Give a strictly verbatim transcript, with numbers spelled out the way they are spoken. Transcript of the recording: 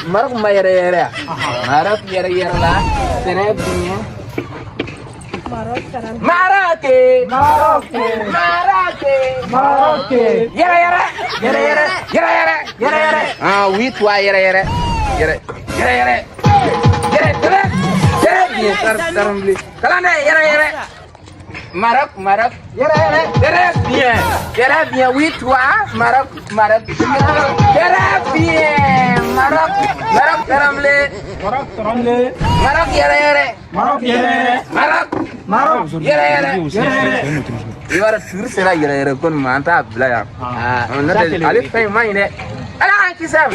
Marok ma yere yere. Marok yere yere la. Sene bine. Marok. Marok. Marok. Marok. Yere yere. Yere yere. Yere yere. Yere yere. Ah, oui, toi, yere yere. Yere. Yere yere. Yere yere. Yere. Yere. Yere. Yere. Kalane, yere yere. Marok, Marok. Yere, yere. Yere bien. Yere bien, oui, toi. Marok, Marok. Yere bien. Marok, Marok, selamle. Marok, selamle. Marok, yere, yere. Marok, yere, yere. Marok. Marok. Yere, yere. Yere, yere. Îwara turist ra yere, yere kon manta bila ya. Ha. Ha, ne de, Alif Bey, mayne. Ala, kisem.